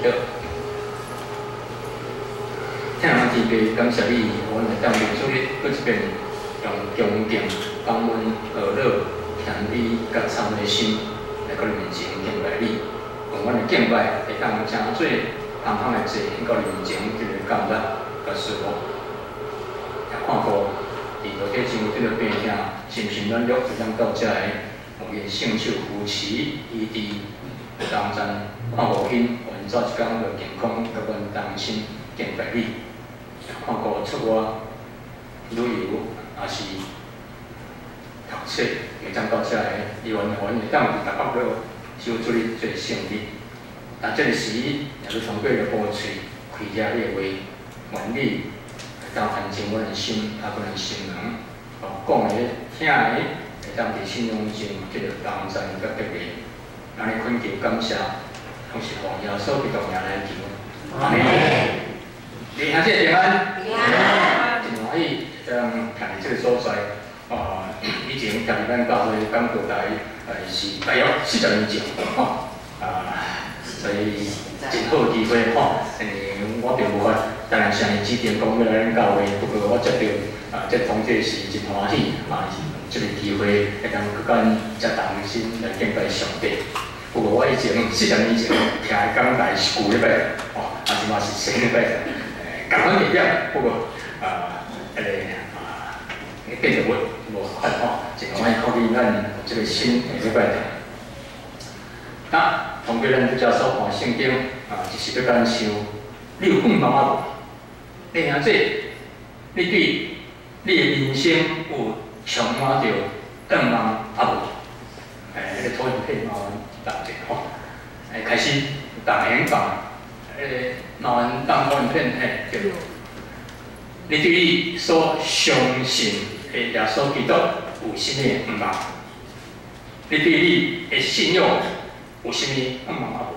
禱。天父天父，感謝你，予阮會當佇主日閣一遍用恭敬、感恩、和樂、謙卑佮懺悔的心來到你面前敬拜你。用阮的敬拜會當成做香香的祭，獻到你面前，得著感恩佮祝福。也看顧佇落體上得著病痛，心神軟弱，就當到遮的，有𪜶聖手扶持醫治，同讚看顧𪜶，予𪜶早一工就健康，佮阮同心敬拜你。看顧出外旅遊，抑是讀冊，會當到遮的，伊願予阮會當佇台北落守主日做聖日。但這個時，也欲通過著寶喙開遐你的話，願你會當安靜阮的心，啊，阮的心靈，講的、聽的，會當佇信仰上得著幫贊佮激勵。按呢懇求感謝，攏是奉耶穌基督名來求。阿門。弟兄姊妹平安。平安。真歡喜，會當徛佇這個所在。啊，以前徛佇咱教會講道台，是大約40年前，吼。啊，所以真好機會，吼。我並無法當然啥物指定講欲來咱教會，不過我接著啊，這通知時真歡喜，啊，這個機會會當閣咱遮同心來敬拜上帝。不過我以前40年前徛佇講台是舊禮拜，吼，啊，這馬是新禮拜，仝款地點，不過啊，彼個啊，建築物無仝款吼，真歡喜看見咱有這個新的禮拜堂。啊，通過咱拄才所看聖經啊，就是欲共咱想，你有盼望啊無？弟兄姊，你對你的人生有充滿著盼望啊無？彼個投影片麻煩放者吼，開始逐個放，麻煩放投影片，嘿，對。你對你所相信的耶穌基督有啥物盼望？你對你的信仰有啥物盼望啊無？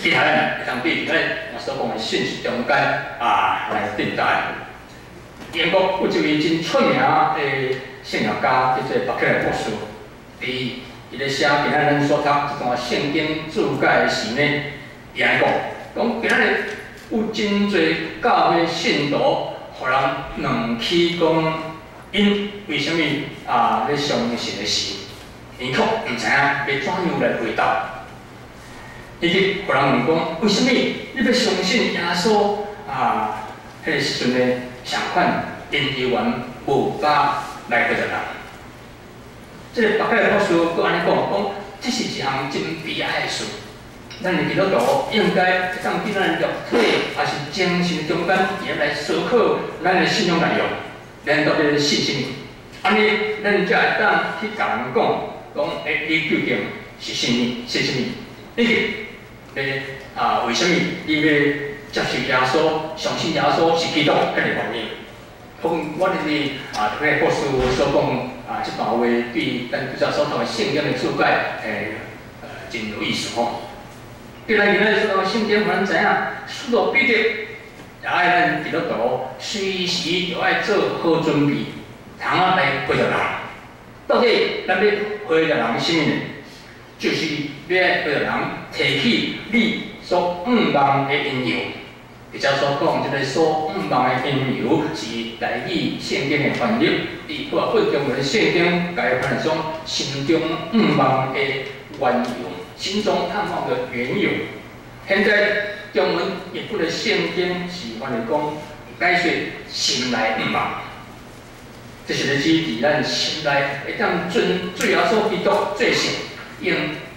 接下來會當對咱我所講的信息中間啊來對答。英國有一位真出名的聖經家，叫做巴克萊博士。佇伊咧寫今仔咱所讀這段聖經注解的時呢，伊按呢講，講今仔日有真濟教會信徒，予人問起講，𪜶為啥物啊咧相信的時，𪜶卻毋知影欲怎樣來回答。以及予人問講，為啥物你欲相信耶穌啊？彼個時陣呢，相款𪜶猶原無法來回答人。這個巴克萊博士閣按呢講，講這是一項真悲哀的事。咱的基督徒應該會當佇咱肉體抑是精神中間，佇來思考咱的信仰內容，咱到底咧信啥物？按呢，咱才會當去共人講，講欸，你究竟是啥物？信啥物？你去咧啊？為啥物你欲接受耶穌、相信耶穌是基督？彼個原因。講我認為啊，這個博士所講啊，這段話對咱拄才所讀的聖經的注解，真有意思吼。對咱今仔所讀的聖經，予咱知影，使徒彼得也愛咱基督徒隨時著愛做好準備，通啊來回答人。到底咱欲回答人啥物呢？就是欲愛回答人提起你所向望的緣由。或者所講，這個所向望的緣由是台語聖經的翻譯，佇和合本中文聖經共伊翻譯做心中向望的緣由，心中盼望的緣由。現在中文譯本的聖經是翻譯講解說心內向望，這是咧指佇咱心內會當尊主耶穌基督做聖，用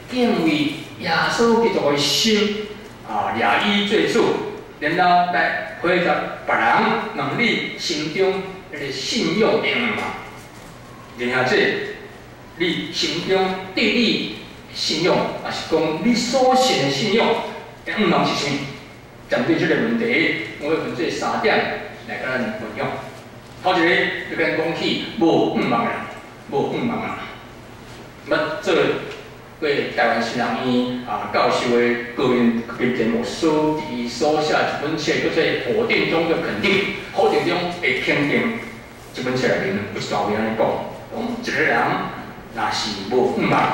敬畏耶穌基督的心啊，掠伊做主。然後來回答別人問你心中彼個信仰的向望。然後這你心中對你信仰，抑是講你所信的信仰的向望是啥物？針對這個問題，我欲分做三點來共咱分享。頭一個，欲共咱講起無向望的人，無向望的人。捌做過台灣神學院啊教授的高金田牧師，伊所寫一本冊叫做《否定中的肯定》，否定中的肯定。這本冊內面有一段話按呢講，講一個人若是無向望，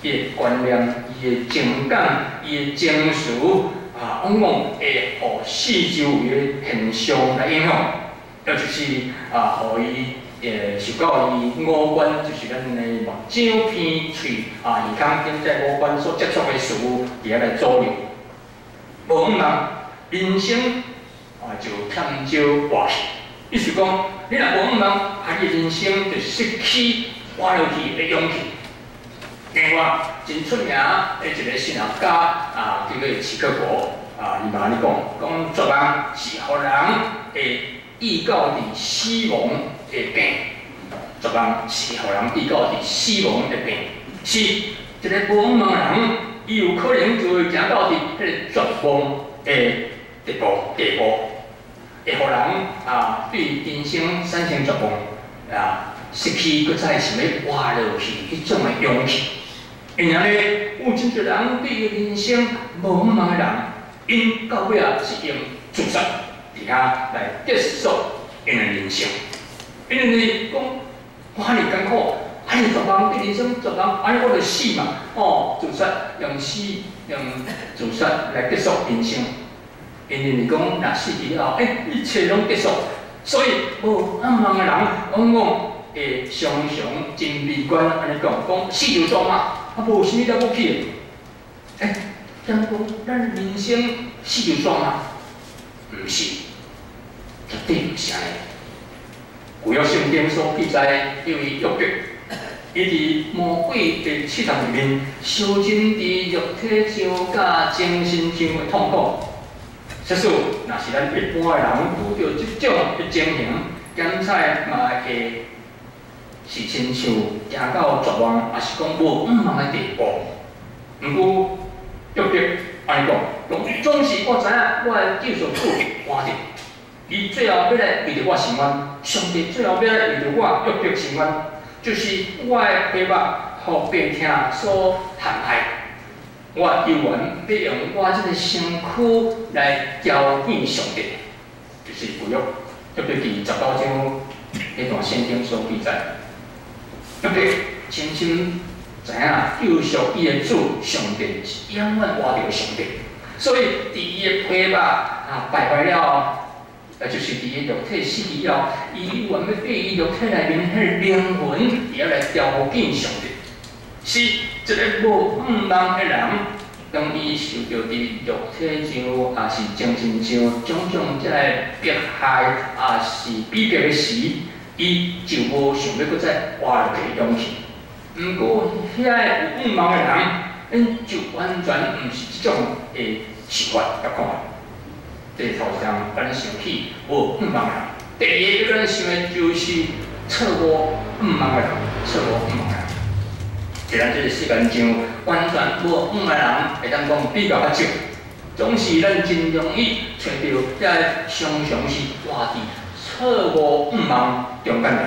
伊的觀念、伊的情感、伊的情緒，啊，往往會予四周圍的現象來影響，也就是啊，予伊會受到伊五官，就是咱的目睭、鼻、喙啊、耳孔等這五官所接觸的事物，佇遐來左右。無向望，人生啊就欠少活去。意思講，你若無向望，啊，你人生就失去活落去的勇氣。另外，真出名的一個神學家啊，叫做齊克果啊，伊嘛按呢講，講絕望是予人會意到佇死亡的病，絕望是予人意到佇死亡的病，是一個無向望的人，伊有可能就會行到佇彼個絕望的地步，會予人啊對人生產生絕望啊，失去閣再想欲活落去彼種的勇氣。因而呢，有真濟人對伊人生無向望的人，𪜶到尾仔是用自殺佇遐來結束𪜶的人生。因為講我遐爾艱苦，遐爾絕望，對人生絕望，按呢我就死嘛！哦，自殺用死用自殺來結束人生。𪜶認為講，若死去了後，欸，一切攏結束。所以無向望的人，往往會常常真悲觀，按呢講，講死就煞嘛，啊無啥物了不起的。欸，敢講咱人生死就煞嘛？毋是，絕對毋是按呢。舊約聖經所記載，一位約伯，伊佇魔鬼的試探裡面，受盡佇肉體上佮精神上的痛苦。實事，若是咱一般的人拄著這種的情形，檢採嘛會是親像行到絕望，抑是講無向望的地步。毋過約伯按呢講，講總是我知影我的救贖主活著，伊最後欲來為著我伸冤，上帝最後欲來為著我約伯伸冤，就是我的皮肉予病痛所陷害，我猶原欲用我這個身軀來朝見上帝，就是舊約約伯記19章彼段聖經所記載。約伯深深知影救贖伊的主上帝是永遠活著的上帝，所以佇伊的皮肉啊敗壞了後，就是佇伊肉體死去了後，伊猶原欲對伊肉體內面彼个靈魂，會曉來朝見上帝。是一個無向望的人，當伊受著佇肉體上，抑是精神上種種這个迫害，抑是逼迫的時，伊就無想欲閣再活落去的勇氣。毋過，遐个有向望的人，𪜶就完全毋是這種的想法佮看法。這頭一項，咱想起無向望的人；第二個，咱想的就是錯誤向望的人，錯誤向望的人。佇咱這個世間上，完全無向望的人，會當講比較較少。總是咱真容易揣著遐个常常是活佇錯誤向望中間人。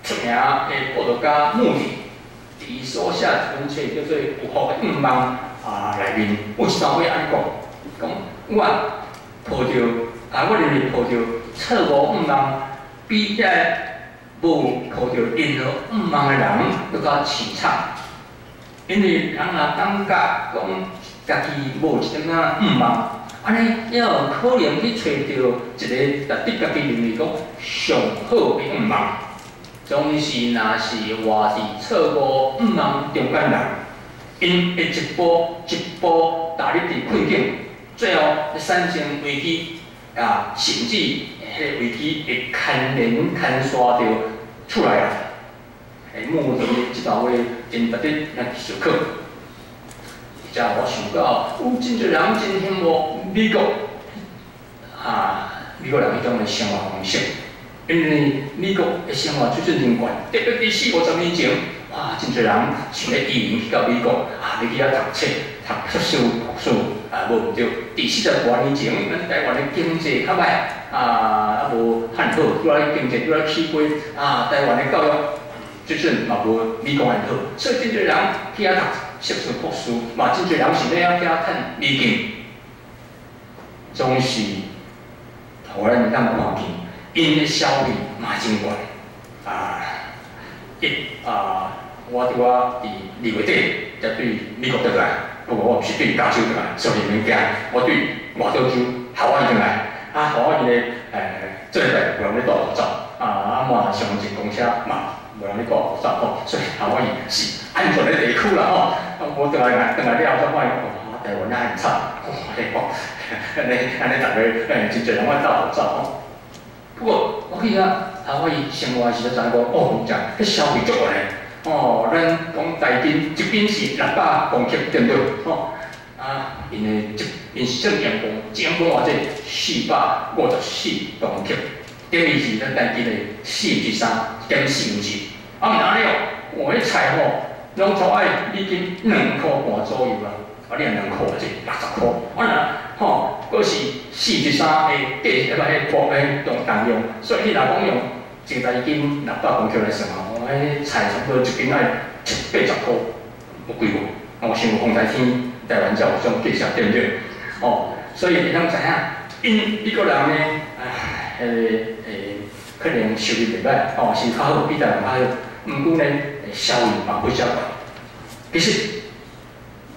出名的布道家穆迪，佇伊所寫一本冊叫做《有福的向望》啊內面，有一段話按呢講，講我抱著啊，我認為抱著錯誤向望，比遐個無抱著任何向望的人閣較淒慘。因為人若感覺講家己無一點仔向望，按呢才有可能去揣著一個值得家己認為講上好的向望。總是若是活佇錯誤向望中間人，𪜶會一步一步踏入佇困境，最後產生危機啊，甚至彼个危機會牽連牽紲著厝內人。穆迪這段話真值得咱思考。才予我想到，有真濟人真羨慕美國啊，美國人彼種的生活方式，因為美國的生活水準真懸，特別佇四五十年前，哇，真濟人想欲移民去到美國，啊，欲去遐讀冊、讀碩士、博士，啊，無毋對。佇40外年前，咱台灣的經濟較歹，啊，猶無遐爾好，拄仔經濟拄仔起飛，啊，台灣的教育水準嘛無美國遐爾好，所以真濟人去遐讀碩士、博士，嘛真濟人想欲去遐趁美金，總是予咱會當看見，𪜶的消費嘛真懸，啊，一啊，我拄仔佇2月底才對美國轉來，不過我毋是對加州轉來，所以免驚。我對外島州夏威夷轉來，啊，夏威夷咧，這禮拜無人咧帶護照，啊，嘛上一公車嘛無人咧帶護照吼，所以夏威夷是安全的地區啦吼。啊，我轉來轉來了後，才發現，哇，台灣也很慘，哇，咧講，按呢按呢，逐个真濟人愛帶護照吼。不過我去遐夏威夷生活的時陣，知影講，哦，真彼消費足懸的。哦，咱講台斤一斤是600公克，對毋對？吼，啊，𪜶的一𪜶是算英磅，一英磅偌濟？454公克，等於是咱台斤的四分之三減四分之一。啊，毋按呢哦，我彼菜吼，攏總愛美金2箍半左右啦。啊，你若2箍偌濟？60箍。啊若吼，閣是四分之三的價，迄個迄磅迄重重量，所以你若講用一台斤600公克來算啊，我彼菜差不多一斤愛七八十箍，有貴無？我想風台天台灣才有這種價錢，對毋對？哦，所以會當知影，𪜶美國人呢，唉，彼個可能收入袂歹，哦，是較好，比台灣較好。毋過呢，消費嘛不少懸。其實，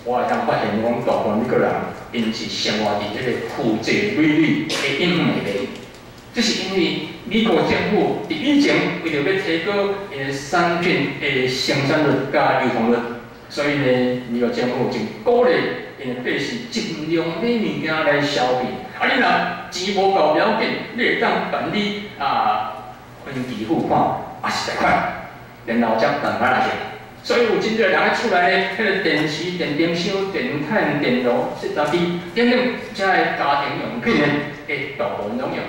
我會當發現講，大部分美國人𪜶是生活佇彼個負債累累的影響下面。這是因為美國政府佇以前為著欲提高𪜶的產品的生產率佮流通率，所以呢，美國政府真鼓勵𪜶的百姓盡量買物件來消費。啊，你若錢無夠袂要緊，你會當辦理啊分期付款，抑是貸款，然後才慢慢來還。所以有真濟人佇厝內咧，彼個電視、電冰箱、電毯、電爐、洗衣機等等，這个家庭用品呢，會大部分攏用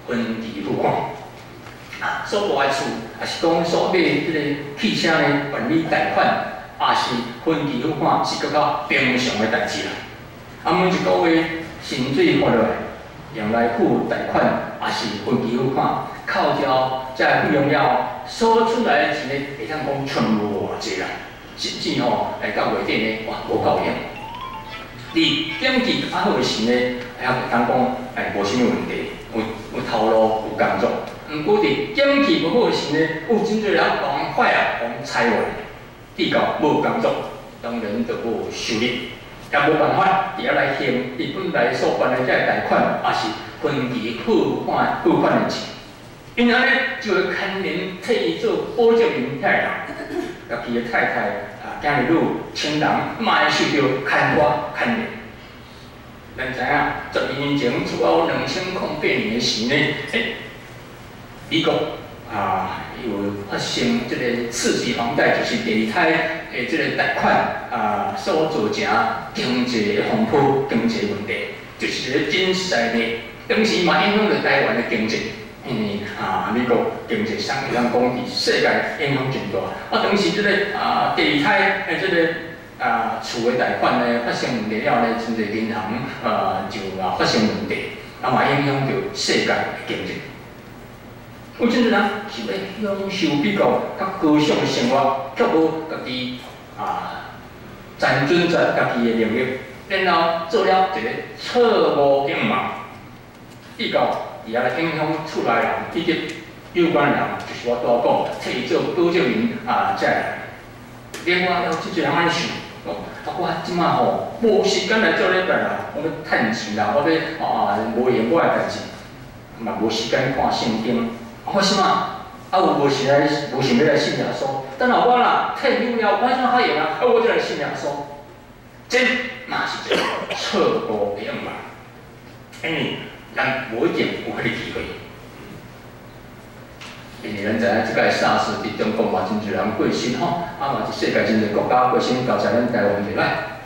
分期付款。啊，所蓋的厝，抑是講所買這个汽車呢，辦理貸款，也是分期付款，是閣較平常的代誌啦。啊，每一個月薪水發落來，用來付貸款，抑是分期付款，扣掉這个費用了後，所出來的錢呢，會當講剩無偌濟啦，甚至吼會到月底呢，哇，無夠用。佇經濟較好的時呢，會當講，哎，無啥物問題，有頭路，有工作。毋過佇經濟無好的時呢，有真濟人予人 fire，予人裁員，至到無工作，當然就無收入，也無辦法佇遐來還伊本來所辦的這个貸款，抑是分期付款的錢。𪜶按呢就會牽連替伊做保證人遐个人，家己的太太啊，囝兒女、親人，嘛會受著牽拖牽連。咱知影，12年前出歐2008年的時呢，欸，美國啊，有發生這个次級房貸，就是第二胎的這個貸款啊，所造成經濟的風波、經濟問題，就是一個真實在的。當時嘛影響著台灣的經濟，因為啊，美國經濟上會當講佇世界影響真大。啊，當時這个啊第二胎的這个啊厝的貸款呢發生問題了呢，真濟銀行啊就啊發生問題，啊嘛影響著世界的經濟。有真濟人是欲享受比較較高尚的生活，卻無家己啊盡準在家己的能力，然後做了一個錯誤的願望，至到佇遐來影響厝內人以及有關的人，就是我拄仔講，替伊做保證人啊，這个人。另外，有真濟人按呢想，講啊，我這馬吼無時間來做禮拜啦，我欲趁錢啦，我欲啊無閒我的代誌，嘛無時間看聖經。啊，我啥物？啊，有無想來，無想欲來信耶穌？等下我若退休了，我怎較閒啊？啊，我才來信耶穌。這嘛是一個錯誤的願望，因為咱無一定有彼個機會。因為咱知影，這擺 SARS 佇中國嘛真濟人過身吼，啊嘛是世界真濟國家過身，加上咱台灣袂歹，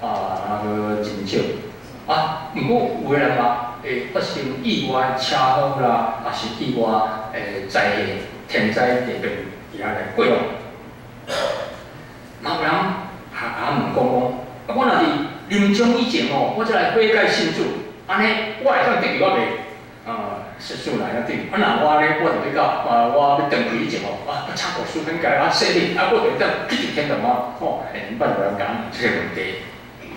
啊，閣真少。啊，毋過有的人嘛會發生意外車禍啦，抑是意外災禍、天災地變佇遐來過往。嘛有人也問講講，啊，我若佇臨終以前吼，我才來悔改信主，按呢我會當得救抑袂？啊，實數來啊對，啊若我咧，我就欲到啊，我欲斷氣以前吼，啊，請牧師免共我洗禮，啊，我就會當去佇天堂啊，吼，會捌有人共問這個問題。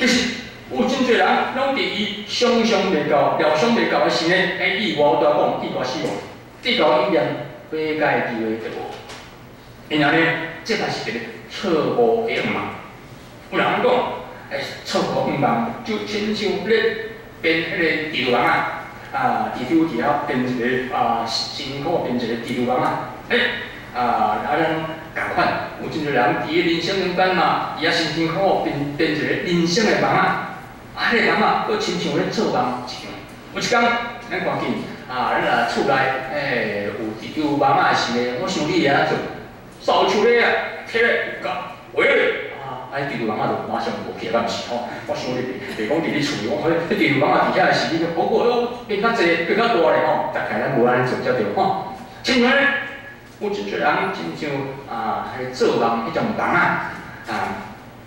其實有真濟人攏佇伊想像袂到、料想袂到的時呢，欸，意外我拄仔講意外死亡，至到伊連悔改的機會都無。因按呢，這嘛是一個錯誤的願望。有人講，錯誤願望，就親像咧編彼個蜘蛛網仔，啊，蜘蛛佇遐編一個啊，辛苦編一個蜘蛛網仔，啊，咱仝款，有真濟人佇咧人生中間嘛，伊也辛辛苦苦編編一個人生的網仔，啊，彼個網仔閣親像咧做夢一樣。有一工，咱趕緊啊，咱若厝內有蜘蛛網仔的時呢，我想你會按怎做？掃帚咧啊，摕來共圍咧，啊，蜘蛛網仔就馬上無去啊，敢毋是吼？我想你袂講佇你厝裡，我看彼蜘蛛網仔佇遐的時，你就好過變較濟，變較大咧吼。大概咱無按呢做才對吼。親像按呢，有真濟人親像啊，彼個做夢彼種網仔啊，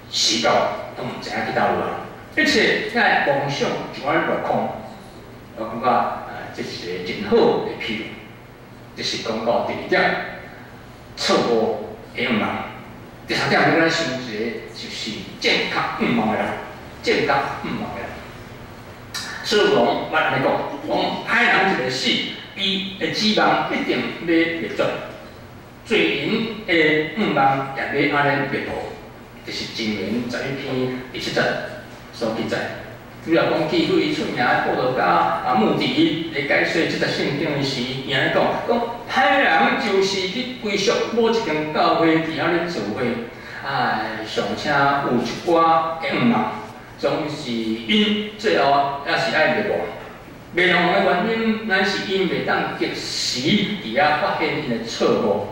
死到攏毋知影去佗落啊！一切遐個夢想就按呢落空。我感覺啊，這是一個真好的譬喻。這是講到第二點，錯誤的願望。第三點，欲來想一個就是正確願望的人，正確願望的人。所羅門捌按呢講，講歹人一个死，伊的指望一定欲滅絕，罪人的願望也欲按呢滅無。這是箴言11篇第七節所記載。主要講起彼位出名的布道家啊，穆迪咧解說這節聖經的時，伊按呢講，講歹人就是去歸屬某一間教會，佇遐咧聚會，哎，尚且有一寡的願望，總是𪜶最後也是愛滅亡。滅亡的原因，乃是𪜶袂當及時佇遐發現𪜶的錯誤。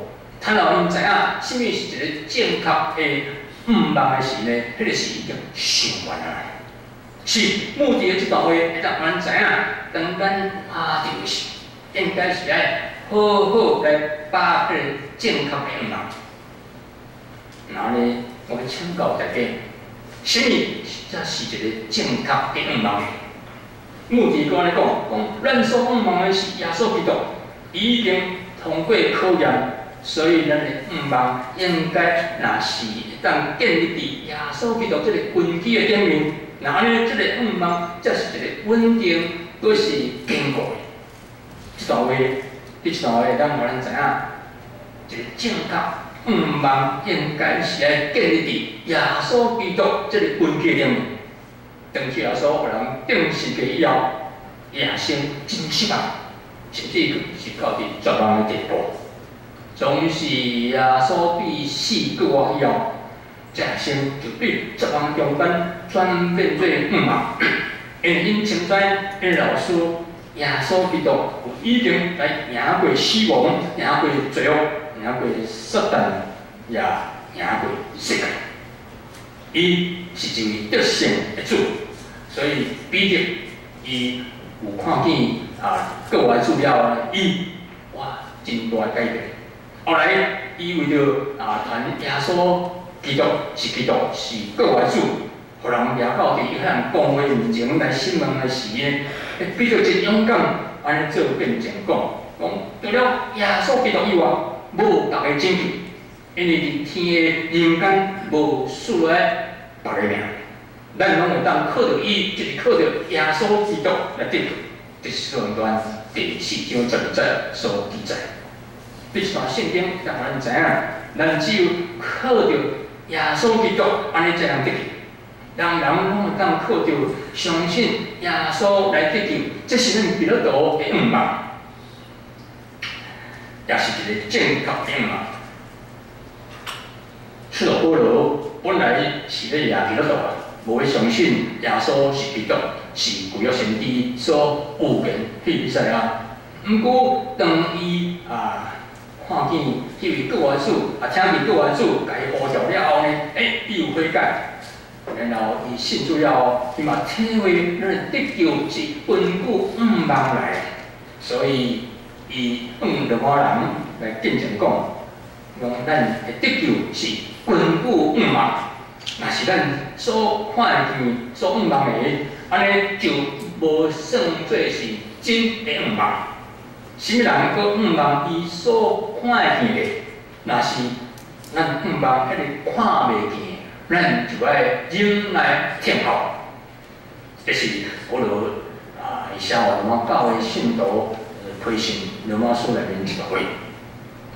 等到𪜶知影啥物是一個正確的願望的時呢，彼個時已經傷晚啊！是穆迪的這段話，會當予咱知影，當咱活著時，應該是愛好好來把握彼個正確的願望。然後呢，我欲請教大家，啥物才是一個正確的願望？穆迪閣按呢講，講咱所仰望的是耶穌基督，伊已經通過考驗，所以咱的願望應該若是會當建立佇耶穌基督這個根基的頂面。若按呢，這個願望才是一個穩定，閣是堅固的。這段話，這段話會當予咱知影，一個正確願望應該是愛建立佇耶穌基督這個根基頂面。當主耶穌予人釘十架以後，伊人生真失望，甚至是到佇絕望的地步。總是耶穌變死復活以後，這人生就對絕望中間轉變做盼望，因為𪜶清知𪜶老師耶穌基督有已經來贏過死亡，贏過罪惡，贏過撒旦，也贏過世界。伊是一位得勝的主，所以彼得伊有看見啊，過來主了後，伊哇真大改變。後來伊為著啊傳耶穌基督是基督是過來主，予人掠到佇約翰公會面前來審問的時呢，彼得真勇敢，按呢做見證講，講除了耶穌基督以外，無別个拯救，因為佇天下人間無賜予別个名，咱攏會當靠著伊，就是靠著耶穌基督來得救。這是使徒行傳第四章12節所記載。這一段聖經讓咱知影，咱只有靠著耶穌基督，按呢才能得救。人人攏會當靠著相信耶穌來得救，這是咱基督徒的願望，也是一個正確的願望。使徒保羅本來是咧掠基督徒啊，無咧相信耶穌是基督，是舊約先知所預言彼彌賽亞。毋過當伊啊看見彼位救活主啊，聽見救活主共伊呼召了後呢，伊有悔改。然後伊信主了後，伊嘛體會咱的得救是根據向望來的，所以伊向羅馬人來見證講，講咱的得救是根據向望，若是咱所看會見、所向望的，按呢就無算做是真的向望。啥物人閣向望伊所看會見的？若是咱向望彼个看袂見的，咱就愛忍耐等候。這是保羅啊，伊寫予羅馬教會信徒批信羅馬書內面一段話。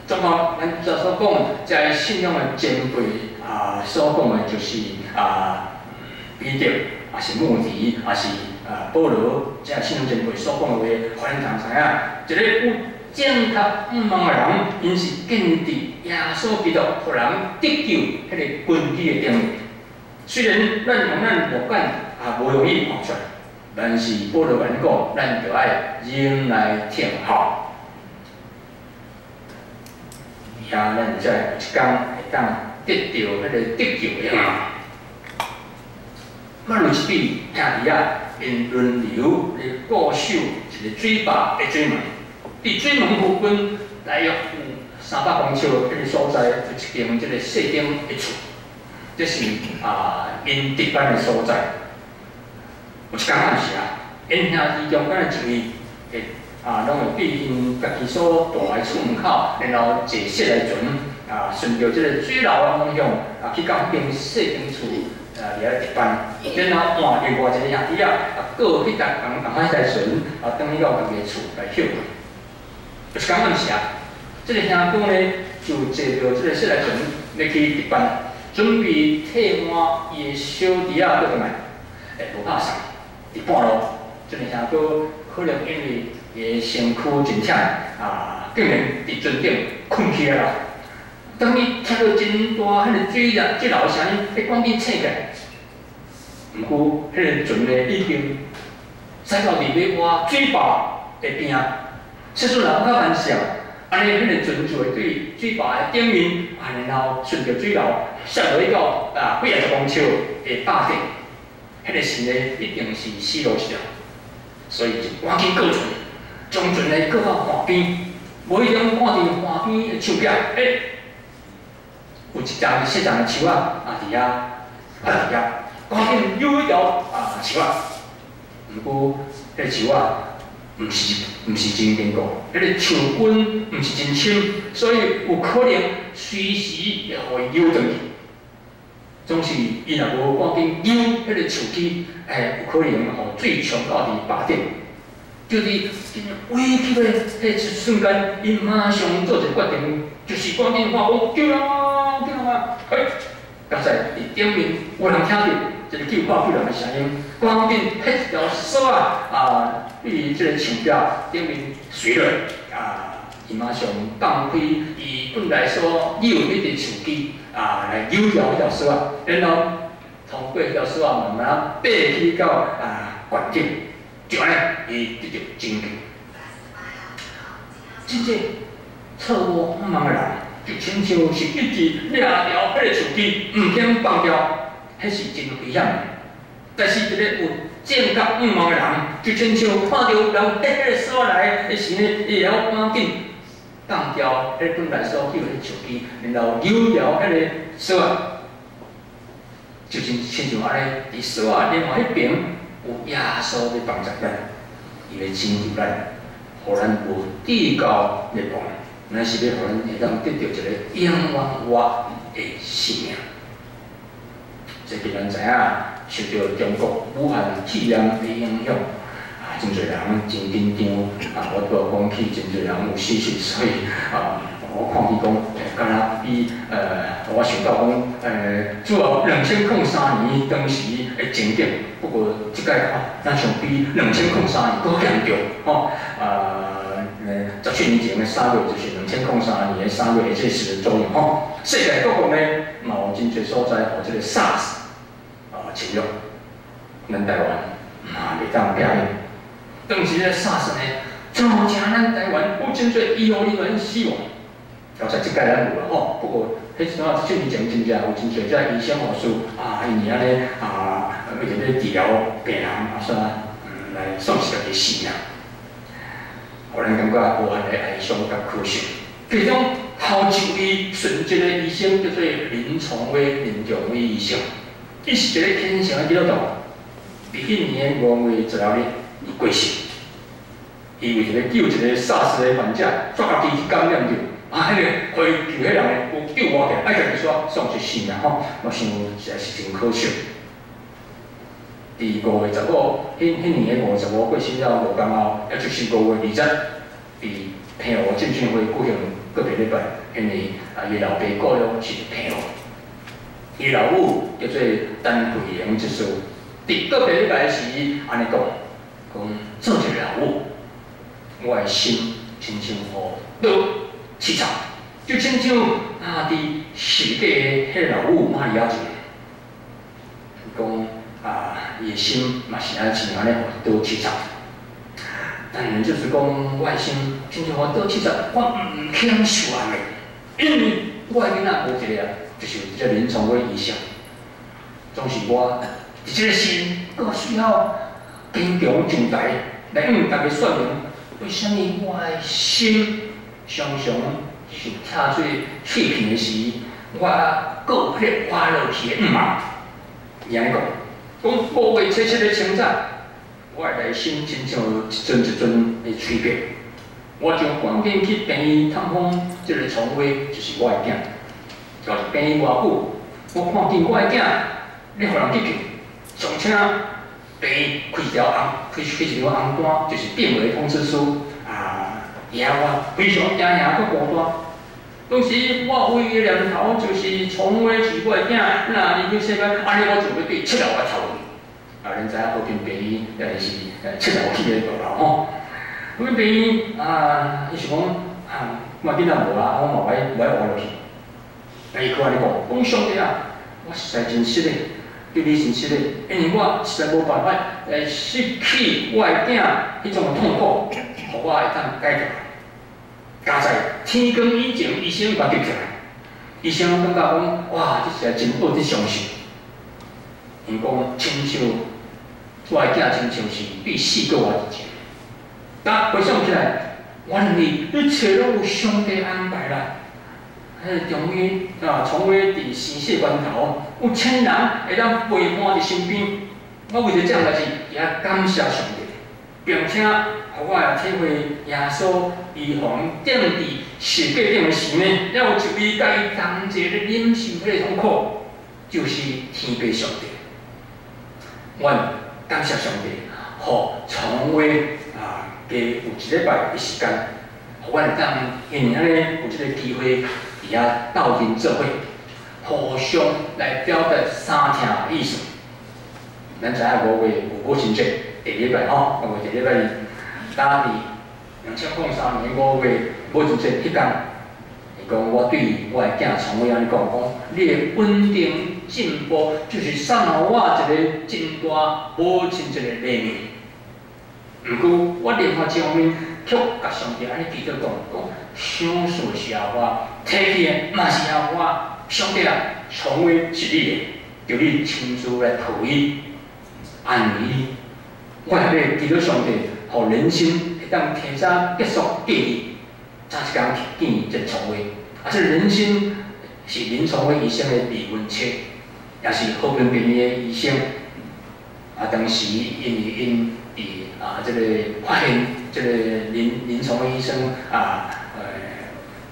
總共咱這所講，這信仰的前輩啊，所講的就是啊，彼得，抑是慕迪，抑是保羅，這聖經前輩所講的話，予咱通知影，一个有正確向望的人，𪜶是建佇耶穌基督予人得救彼个根基的頂面。雖然咱用咱五感也無容易看出來，但是保羅共咱講，咱著愛忍耐等候。遐咱才有一工會當得著彼个得救的向望。嘛有一對兄弟仔，𪜶輪流咧固守一个水壩的水門。佇水門附近大約有300公尺彼個所在，有一間這个細間的厝，這是𪜶值班的所在。有一工暗時啊，𪜶兄弟中間的一位會攏會對𪜶家己所蹛的厝門口，然後坐雪來船順著這个水流的方向去到彼間細間厝佇遐值班，然後換另外一个兄弟仔閣去搭仝仝款彼台船轉去到家己的厝來歇睏。有一工暗時啊，這个兄哥呢就坐著這个雪來船欲去值班，準備替換伊的小弟仔倒轉來，無拍算，佇半路，這个兄哥可能因為伊的身軀真忝，竟然佇船頂睏去啊啦。當伊聽著真大彼个水啊水流的聲音，伊趕緊醒起來。毋過，彼个船呢已經駛到佇欲倚水壩的邊仔。說出來較慢些，按呢，彼个船就會對水壩的頂面，然後順著水流摔落去到幾仔十公尺的壩頂，彼个時呢一定是死路一條，所以就趕緊過船，將船呢過到岸邊，無意中看著岸邊的樹壁，有一叢細叢的樹仔佇遐，佇遐，趕緊搝彼條樹仔，毋過彼个樹仔毋是真堅固，彼个樹根毋是真深，所以有可能隨時會予伊搝轉去。總是伊若無趕緊搝彼个樹枝，有可能予水沖到佇壩頂。就佇真危急的彼一瞬間，伊馬上做一個決定，就是趕緊喊講救人啊！救人啊！剛才佇頂面有人聽著一個救喊救人的聲音，趕緊彼一條索仔對這个樹壁頂面垂落，伊馬上放開伊本來所搝彼個樹枝，來搝牢彼條索仔，然後通過彼條索仔慢慢爬去到懸頂，就按呢，伊得著拯救。真正錯誤向望的人，就親像是一直掠牢彼个樹枝，毋肯放掉，彼是真危險的。但是一個有正確向望的人，就親像看著有人彼个索來的時呢，伊會曉趕緊放掉彼本來所搝的樹枝，然後搝牢彼个索仔，就親像按呢，佇索仔另外彼爿有耶穌咧幫助咱，伊咧拯救咱，予咱無至到滅亡，乃是欲予咱會當得著一个永遠活的生命。最近咱知影，受著中國武漢肺炎的影響，真濟人真緊張，我拄仔講起真濟人有死訊，所以我看伊講，敢若比我想到講，主後2003年當時的情景，不過這擺看，若像比2003年閣嚴重，吼，17年前的3月就是2003年的3月的這時左右，吼，世界各國呢，嘛有真濟所在，予這个 SARS 侵略，咱台灣嘛袂當避免。當時咧 SARS 呢，造成咱台灣有真濟醫護人員死亡。後來這擺咱無啦吼，不過彼時陣17年前真正有真濟這醫生護士𪜶按呢一直咧治療病人，煞來喪失家己性命，予咱感覺無限的哀傷佮可惜。其中頭一位殉職的醫生叫做林崇威林仲威醫生，伊是一个虔誠的基督徒，佇彼年5月16日，伊過身。伊為著欲救一个 SARS 的患者，煞家己去感染著，彼个去救彼人的有救活起來，家己煞喪失性命吼，我想實在是真可惜。佇5月15，彼年的5月15過身了5工後，也就是5月20，佇澎湖浸信會舉行告別禮拜，因為伊老爸故鄉是澎湖。伊老母叫做陳慧玲執事，佇告別禮拜時按呢講，講做一个老母，我的心親像予刀刺插，就親像啊佇十架的彼个老母瑪利亞一樣，講啊，伊的心嘛是按親像按呢予刀刺插。但就是講，我的心親像予刀刺插，我毋肯受安慰，因為我的囡仔無一个啊，就是這個林崇威醫生，總是我佇這个時閣需要堅強上台來向大家說明，為啥物我的心常常受拆做碎片的時，我閣有彼个活落去的向望。伊按呢講，講5月初7的清早，我的內心親像一陣一陣的碎片，我就趕緊去病院探訪這个崇威，就是我的囝。到病院偌久，我看見我的囝咧予人急救，上請病院開一條紅，開開一張紅單，就是病危通知書啊，伊啊我非常驚嚇閣孤單。當時我唯一的念頭就是崇威是我的囝，若離開世間，按呢我就欲對七樓仔跳落去。啊，恁知影和平病院也是七樓起的大樓吼。和平病院啊，伊想講啊，我囡仔無啊，我嘛欲欲活落去。啊，伊閣按呢講，講上帝啊，我實在真失禮，對你真失禮，因為我實在無辦法來失去我的囝彼種痛苦，予我會當解脫。佳哉天光以前，醫生共急起來，醫生攏感覺講，哇，這實在真好，真相信。𪜶講，親像我的囝，親像是比死閣活一樣。但回想起來，原來一切攏有上帝安排啦。彼个終於啊，崇威佇生死關頭，有親人會當陪伴佇身邊。我為著這項代誌，也感謝上帝，並且予我會體會耶穌伊予人釘佇十架頂的時呢，猶有一位佮伊同齊咧忍受彼个痛苦，就是天父上帝。阮感謝上帝，予崇威啊，加有一禮拜的時間，予阮會當因為按呢有這个機會，佇遐鬥陣做伙，互相來表達三疼的意思。咱知影5月有母親節，第二禮拜吼，5月第二禮拜二，當佇2003年5月母親節彼工，伊講我對我的囝崇威按呢講，講你的穩定進步，就是送予我一个真大母親節的禮物。毋過我蓮花上面卻共上帝按呢祈禱講，講賞賜是耶和華，提去的嘛是耶和華，上帝啊，崇威是你的，求你親自來抱伊、安慰伊。我特別祈禱上帝，予人生會當提早結束隔離，早一工去見這個崇威。啊，這個人生是林崇威醫生的未婚妻，也是和平病院的醫生。啊，當時因為𪜶佇啊這個發現這個林崇威醫生啊，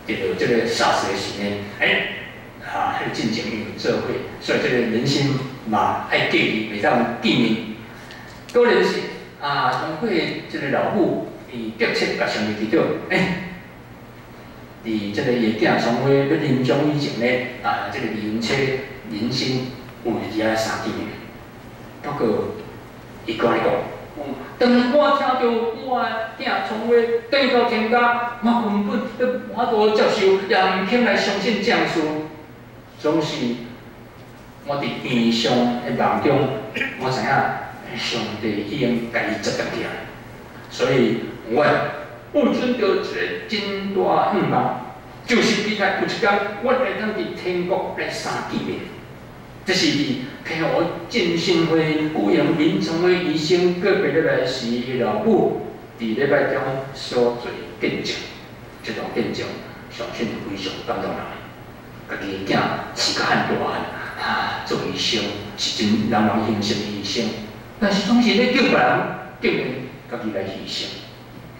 得著這個 SARS 的時呢，欸，啊，彼個進前因為做伙，所以這個人心嘛愛隔離，袂當見面。果然是啊，通過這個老母，伊迫切共上帝祈禱，欸，佇這個伊的囝崇威欲臨終以前呢，啊，這個未婚妻人心有佇遐相見面。不過，伊閣按呢講，當我聽著我的囝崇威轉到天家，我根本都無法度接受，也毋肯來相信這項事。總是我佇異象的夢中，我知影上帝已經共伊接轉去啊。所以，我有存著一個真大向望，就是期待有一天，我會當佇天國來相見面。這是佇天湖浸信會舉行林崇威醫生告別禮拜時，伊老母佇禮拜中所做見證，這段見證相信非常感動人。家己的囝飼甲漢大漢，啊，做醫生是真人人欣賞的醫生，但是總是咧救別人，竟然家己來犧牲。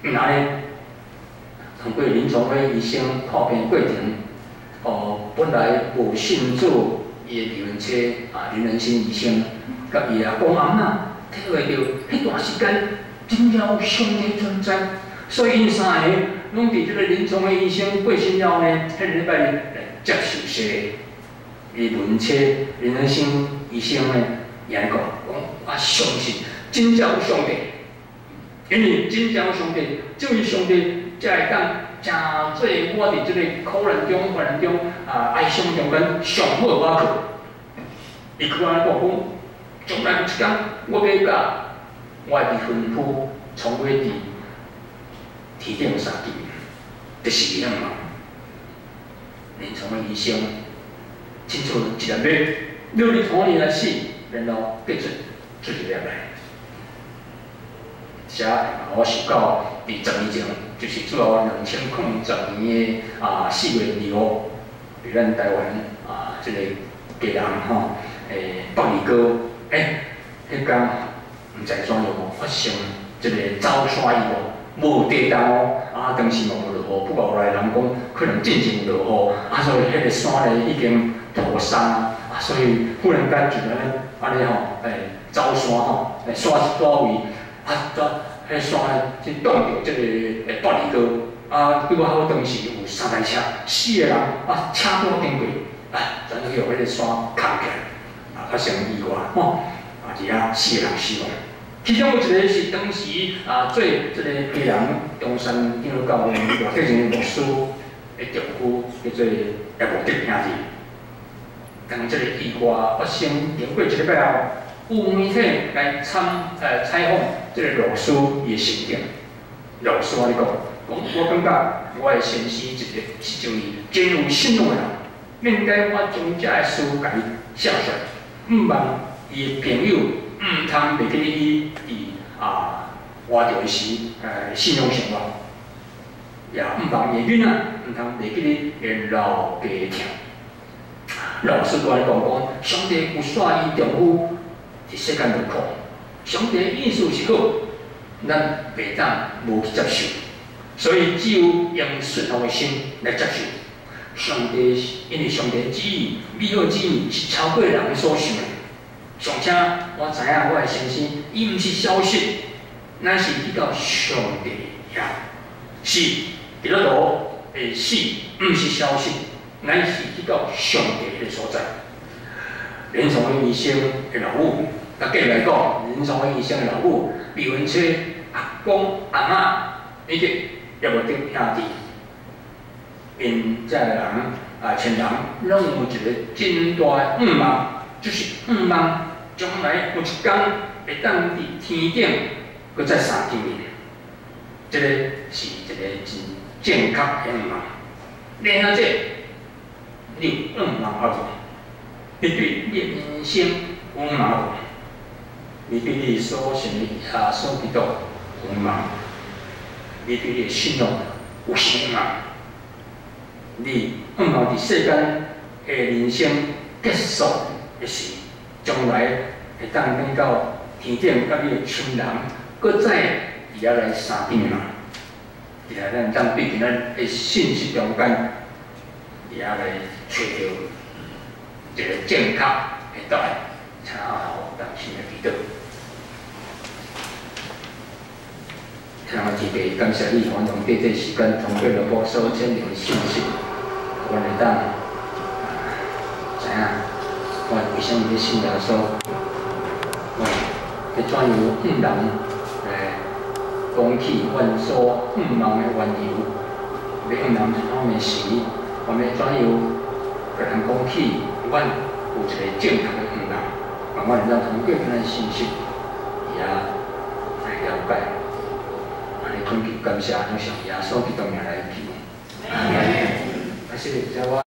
毋按呢，通過林崇威醫生看病過程，哦，本來無信主。伊的未婚妻啊，林仁心醫生，佮伊阿公阿嬤體會著，彼段時間真正有上帝存在，所以𪜶三个攏佇這個林崇威醫生過身了後呢，彼個禮拜日來接受洗禮。伊文妻林仁生醫生呢，伊按呢講，講我相信真正有上帝，因為真正有上帝，這位上帝才會當成做我佇這个苦難中、患難中啊哀傷中間上好的倚靠。伊閣按呢講，講將來有一天，我欲佮我的未婚夫創伙佇天頂相見，這是伊的願望。臨床的醫生，親像一粒麥，落佇土裡來死，然後結出出一粒來。遮我想到佇10年前，就是主後2010年的4月25，佇咱台灣啊，這个基隆吼，北二高，彼工毋知怎樣發生這个走山意外，無地動哦，啊，當時嘛無落雨，不過後來人講可能進前有落雨，啊，所以彼个山咧已經塗鬆啊，啊，所以忽然間就按呢按呢吼，走山吼，山一大位，啊，煞彼山咧去擋著這个北二高，啊，拄好當時有三台車，四个人啊，車拄經過，啊，全都去予彼个山崁起來，啊，發生意外吼，啊，佇遐四个人死亡。其中有一个是當時啊做這个基隆中山長老教會賴德仁牧師的丈夫，叫做葉木德兄弟。當這个意外發生經過一禮拜後，有媒體來採訪這个老師伊的心境。老師按呢講，講我感覺我的先生一個是一位真有信仰的人，應該我將這个事共伊寫出來，毋望伊的朋友毋通袂記伊佇活著的時，信仰生活，也毋望伊的囡仔毋通袂記得伊的老爸疼。老師閣按呢講講，上帝有煞伊丈夫佇世間勞苦，上帝的意思是好，咱袂當無去接受，所以只有用順服的心來接受。上帝，因為上帝旨意、美好旨意是超過人所想的。尚且我知影我的先生，伊毋是消失，乃是去到上帝遐。是基督徒的死，毋是消失，乃是去到上帝的所在。林崇偉醫生的老母，甲繼續來講，林崇偉醫生的老母，未婚妻、阿公、阿嬤以及葉木德兄弟，𪜶這个人啊，親人攏有一个真大的願望，就是願望將來有一天會當佇天頂閣再相見面。這个是一个真正確的願望。你兄姐，你有願望猶無？你對你的人生有願望猶無？你對你所信的耶穌基督有願望？你對你的信仰有啥願望？你願望佇世間的人生結束的時，將來會當轉到天頂，佮你的親人，閣再佇遐來相見嗎？佇遐咱當對咱的信息中間，佇遐來揣著一个正確的答案，請阿頭同心來祈禱。天父天父，感謝你，予阮用短短時間通過羅伯所顯明的信息，阮會當知影，阮為啥物欲信耶穌，阮欲怎樣向人來講起阮所向望的緣由，欲向人講的時，阮欲怎樣共人講起，阮有一個正確的向望，讓阮會當通過咱的信息，伊仔來了解。按呢懇求感謝，攏是用耶穌基督名來求。阿門。啊，謝謝我。